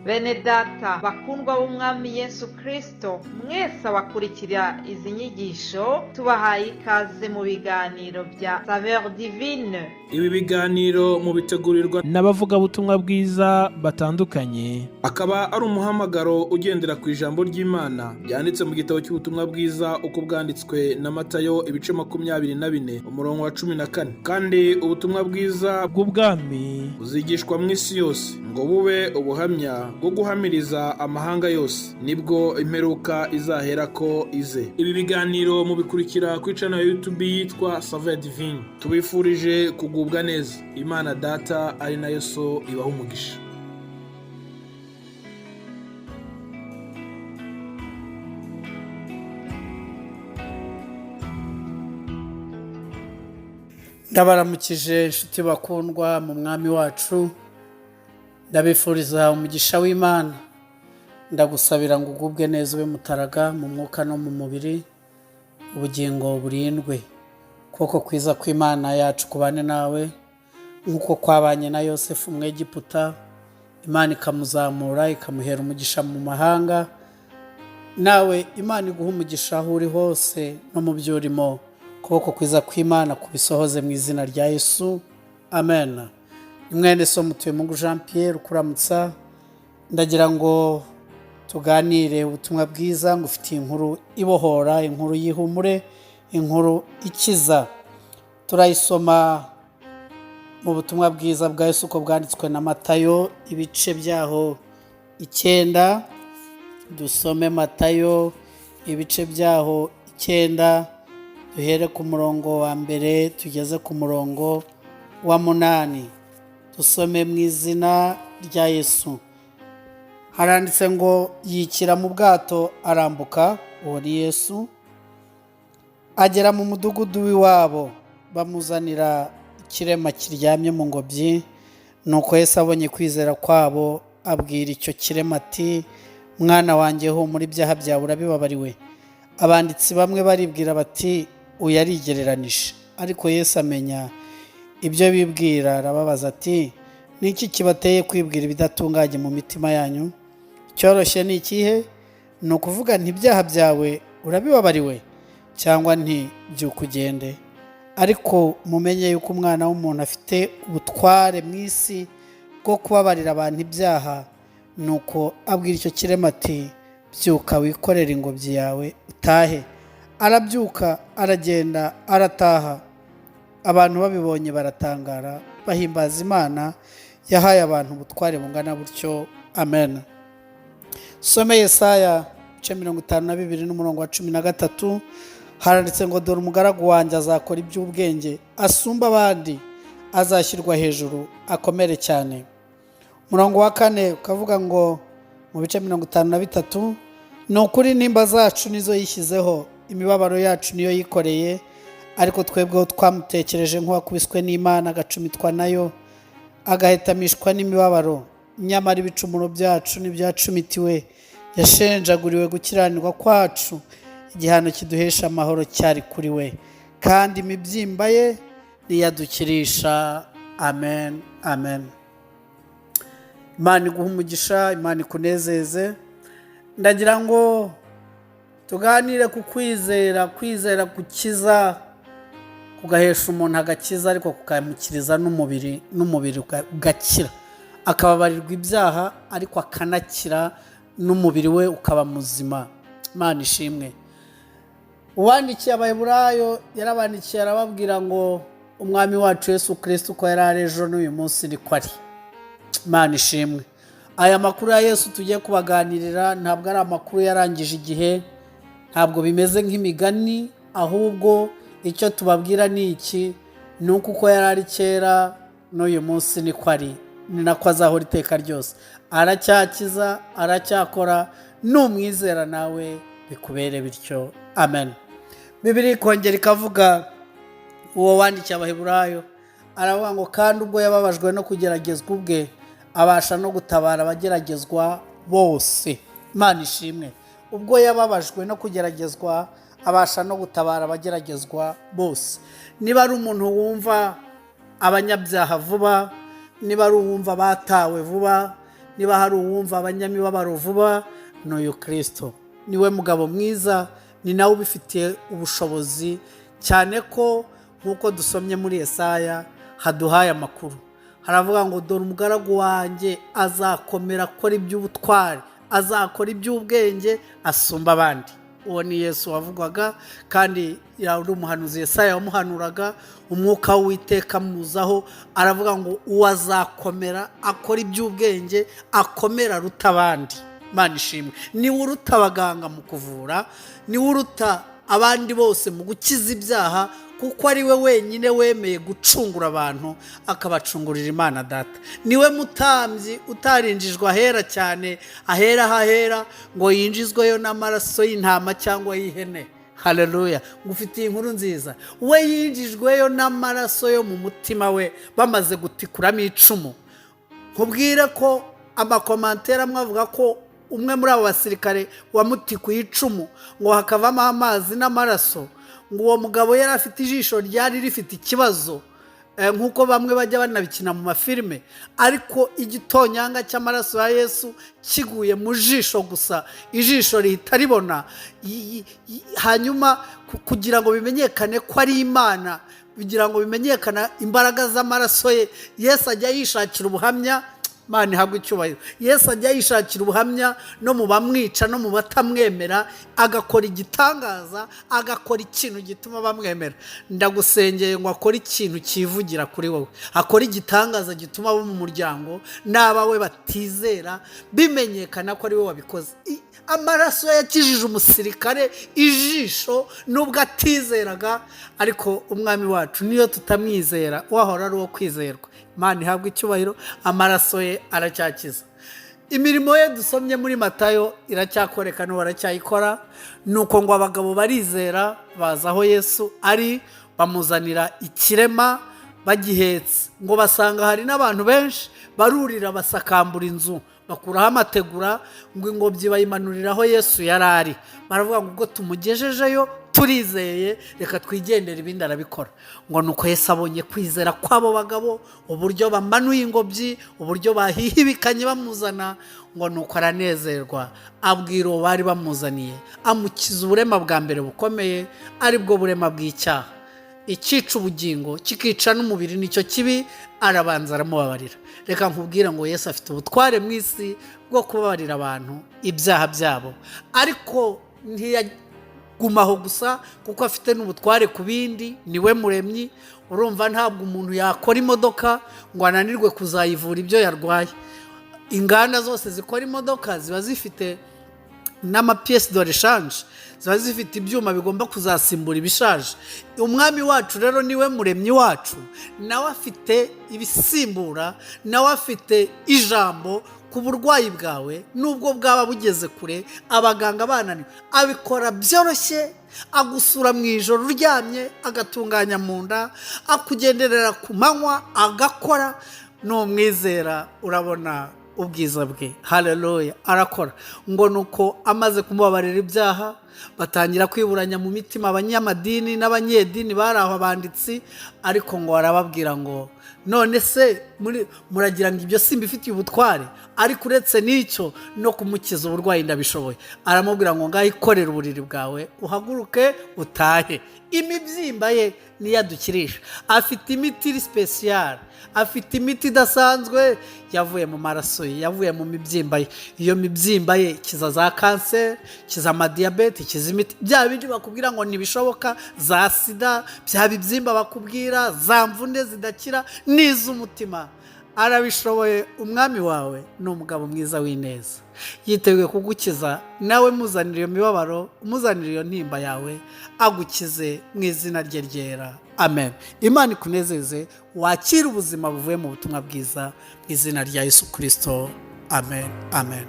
Bene data bakundwa b'Umwami Yesu Kristo, mwese abakurikira izi nyigisho, tubahaye ikaze mu biganiro bya Saveur Divine. Ibi biganiro mubitegurirwa n'abavugabutumwa bwiza batandukanye. Akaba ari umuhamagaro ugendera ku ijambo ry'Imana ryanditse mu gitabo cy'ubutumwa bwiza uko bwanditswe na Matayo, ibice 24, umurongo wa 14. Kandi ubutumwa bwiza bw'ubwami buzigishwa mu isi yose ngo bube ubuhamya bwo guhamiriza amahanga yose, nibwo imperuka izaherako ize. Ibi biganiro mubikurikira ku channel ya YouTube yitwa Saveur Divine. Tubifurije kugubwa neza. Imana Data ari nayo So ibaha umugisha. Ndabaramukije inshuti bakundwa mu Mwami wacu, ndabifuriza umugisha w'Imana. Ndagusabira ngo ugubwe neza, ube mutaraga mu mwuka no mu mubiri, ubugingo burindwe. Ukuboko kwiza kw'Imana yacu kubane nawe nk'uko kwabanye na Yosefu Umwegiputa, Imana ikamuzamura ikamuhera umugisha mu mahanga. Nawe Imana iguha umugisha aho uri hose no mu byo urimo. Ukuboko kwiza kw'Imana kubisohoze mu izina rya Yesu, amen. Ni mwene so Mutuyemungu Jean Pierre ukuramutsa. Ndagira ngo tuganire ubutumwa bwiza. Ngufitiye inkuru ibohora, inkuru y'ihumure, inkuru ikiza. Turayisoma mu butumwa bwiza bwa Yesu uko bwanditswe na Matayo, ibice byaho 9. Dusome Matayo ibice byaho 9, duhere ku murongo wa 1 tugeze ku murongo wa 8. Dusome mu izina rya Yesu. Haranditse ngo: yikira mu bwato arambuka, uwo ni Yesu, agera mu mudugudu w'iwabo. Bamuzanira ikirema kiryamye mu ngobyi. Nuko Yesu abonye kwizera kwabo, abwira icyo kirema ati: mwana wanjye, humura, ibyaha byawe urabibabariwe. Abanditsi bamwe baribwira bati: uyu arigereranije. Ariko Yesu amenya ibyo bibwira, arababaza ati: ni iki kibateye kwibwira ibidatunganye mu mitima yanyu? Icyoroshye ni ikihe? Ni ukuvuga nti ibyaha byawe urabibabariwe, cyangwa nti byuka ugende? Ariko mumenye yuko Umwana w'umuntu afite ubutware mu isi bwo kubabarira abantu ibyaha. Nuko abwira icyo kirema ati: byuka, wikorere ingobyi yawe, utahe. Arabyuka, aragenda, arataha. Abantu babibonye baratangara, bahimbaza Imana yahaye abantu ubutware bungana butyo. Amen. Some Yesaya ibice 52 n'umurongo wa 13. Haranditse ngo: dore umugaragu wanjye azakora iby'ubwenge, asumba abandi, azashyirwa hejuru, akomere cyane. Umurongo wa 4 ukavuga ngo mu bice 53: ni ukuri nimba zacu nizo yishyizeho, imibabaro yacu niyo yikoreye, ariko twebweho twamutekereje nk'uwakubiswe n'Imana, agacumitwa nayo, agahetamishwa n'imibabaro. Nyamara ibicumuro byacu ntibyacumitiwe, yashenjaguriwe gukiranirwa kwacu, igihano kiduhesha amahoro cyari kuri we, kandi imibyimba ye niyadukirisha. Amen, amen. Imana iguha umugisha, Imana ikunezeze. Ndagira ngo tuganire ku kwizera, kwizera gukiza, kugahesha umuntu agakiza, ariko kukamukiriza n'umubiri, n'umubiri ugakira, akababarirwa ibyaha, ariko akanakira n'umubiri we ukaba muzima. Imana ishimwe. Uwandikiye Abaheburayo yarabandikiye, arababwira ngo Umwami wacu Yesu Kristo uko yari ari ejo n'uyu munsi niko ari. Imana ishimwe. Aya makuru ya Yesu tugiye kubaganirira ntabwo ari amakuru yarangije igihe, ntabwo bimeze nk'imigani, ahubwo icyo tubabwira ni iki: ni uko uko yari ari kera n'uyu munsi niko ari, ni nako azahora iteka ryose. Aracyakiza, aracyakora, numwizera nawe bikubere bityo. Amen. Bibiliya ikongera ikavuga, uwo wandikiye Abaheburayo aravuga ngo: kandi ubwo yababajwe no kugeragezwa ubwe, abasha no gutabara abageragezwa bose. Imana ishimwe. Ubwo yababajwe no kugeragezwa, abasha no gutabara abageragezwa bose. Niba ari umuntu wumva abanyabyaha vuba, niba ari uwumva batawe vuba, Niba hari uwumva abanyamibabaro vuba, ni uyu Kirisito. Niwe mugabo mwiza, ni nawe ubifitiye ubushobozi, cyane ko nk'uko dusomye muri Yesaya haduhaye amakuru, haravuga ngo: "Dore umugaragu wanjye azakomera akora iby'ubutwari, azakora iby'ubwenge asumba abandi." Uwo ni Yesu wavugwaga, kandi yari umuhanuzi Yesaya wamuhanuraga. Umwuka w'Uwiteka amuzaho, aravuga ngo: "Uwo azakomera akora iby'ubwenge, akomera aruta abandi." Imana ishimwe. Niwe uruta abaganga mu kuvura, niwe uruta abandi bose mu gukiza ibyaha, kuko ari we wenyine wemeye gucungura abantu, akabacungurira Imana Data. Niwe mutambyi utarinjijwe ahera cyane, ahera hahera, ngo yinjizweyo n'amaraso y'intama cyangwa y'ihene. Hareruya! Ngufitiye inkuru nziza: we yinjijweyo n'amaraso yo mu mutima we, bamaze gutikuramo icumu. Nkubwire ko amacommentaires amwe avuga ko umwe muri abo basirikare wamutikuye icumu ngo hakavamo amazi n'amaraso, ngo uwo mugabo yari afite ijisho ryari rifite ikibazo, nk'uko bamwe bajya banabikina mu mafilime, ariko igitonyanga cy'amaraso ya Yesu kiguye mu jisho gusa, ijisho rihita ribona. Hanyuma kugira ngo bimenyekane ko ari Imana, kugira ngo bimenyekane imbaraga z'amaraso ye, Yesu ajya yishakira ubuhamya. Imana ihabwa icyubahiro. Yesu ajya yishakira ubuhamya no mu bamwica no mu batamwemera, agakora igitangaza, agakora ikintu gituma bamwemera. Ndagusengeye ngo akore ikintu cyivugira kuri wowe, akore igitangaza gituma abo mu muryango n'abawe batizera bimenyekana ko ari we wabikoze. Amaraso yakijije umusirikare ijisho nubwo atizeraga, ariko Umwami wacu niyo tutamwizera wahora ari uwo kwizerwa. Imana ihabwa icyubahiro. Amaraso ye aracyakiza. Imirimo ye dusomye muri Matayo iracyakoreka, n'ubu aracyayikora. Ni uko ngo abagabo barizera, baza aho Yesu ari, bamuzanira ikirema bagihetse, ngo basanga hari n'abantu benshi, barurira basakambura inzu, bakuraho amategura, ngo ingobyi bayimanurira aho Yesu yari ari. Baravuga ngo: "Ubwo tumugejejeyo turizeye, reka twigendere, ibindi arabikora." Ngo ni uko Yesu abonye kwizera kw'abo bagabo, uburyo bamanuye ingobyi, uburyo bahihibikanye bamuzana, ngo ni uko aranezerwa, abwira uwo bari bamuzaniye, amukiza uburema bwa mbere bukomeye, aribwo burema bw'icyaha, icyica ubugingo kikica n'umubiri, nicyo kibi. Arabanza aramubabarira. Reka nkubwire ngo Yesu afite ubutware mu isi bwo kubabarira abantu ibyaha byabo, ariko ntiyagumaho gusa, kuko afite n'ubutware ku bindi. Niwe muremyi. Urumva, ntabwo umuntu yakora imodoka ngo ananirwe kuzayivura ibyo yarwaye. Inganda zose zikora imodoka ziba zifite n'amapièces de rechange, ziba zifite ibyuma bigomba kuzasimbura ibishaje. Umwami wacu rero niwe muremyi wacu, nawe afite ibisimbura, nawe afite ijambo ku burwayi bwawe, nubwo bwaba bugeze kure, abaganga bananiwe. Abikora byoroshye: agusura mu ijoro uryamye, agatunganya mu nda, akugenderera ku manywa, agakora. Numwizera urabona ubwiza bwe. Haleluya! Arakora. Ngo ni uko amaze kumubabarira ibyaha, batangira kwiburanya mu mitima, abanyamadini n'abanyedini bari aho, abanditsi. Ariko ngo arababwira ngo: "None se muragira ngo ibyo simbifitiye ubutware? Ariko uretse n'icyo, no kumukiza uburwayi ndabishoboye." Aramubwira ngo: "Ngaho ikorere uburiri bwawe, uhaguruke utahe." Imibyimba ye niyo adukirisha. Afite imiti iri spéciale, afite imiti idasanzwe yavuye mu maraso ye, yavuye mu mibyimba ye. Iyo mibyimba ye ikiza za kanseri, ikiza amadiyabete, ikiza imiti, bya bindi bakubwira ngo ntibishoboka, za sida, bya bibyimba bakubwira, za mvune zidakira n'iz'umutima. Arabishoboye. Umwami wawe ni umugabo mwiza w'ineza, yiteguye kugukiza. Nawe muzanira iyo mibabaro, umuzanira iyo ntimba yawe, agukize mu izina rye ryera. Amen. Imana ikunezeze, wakire ubuzima buvuye mu butumwa bwiza mu izina rya Yesu Kirisito. Amen, amen.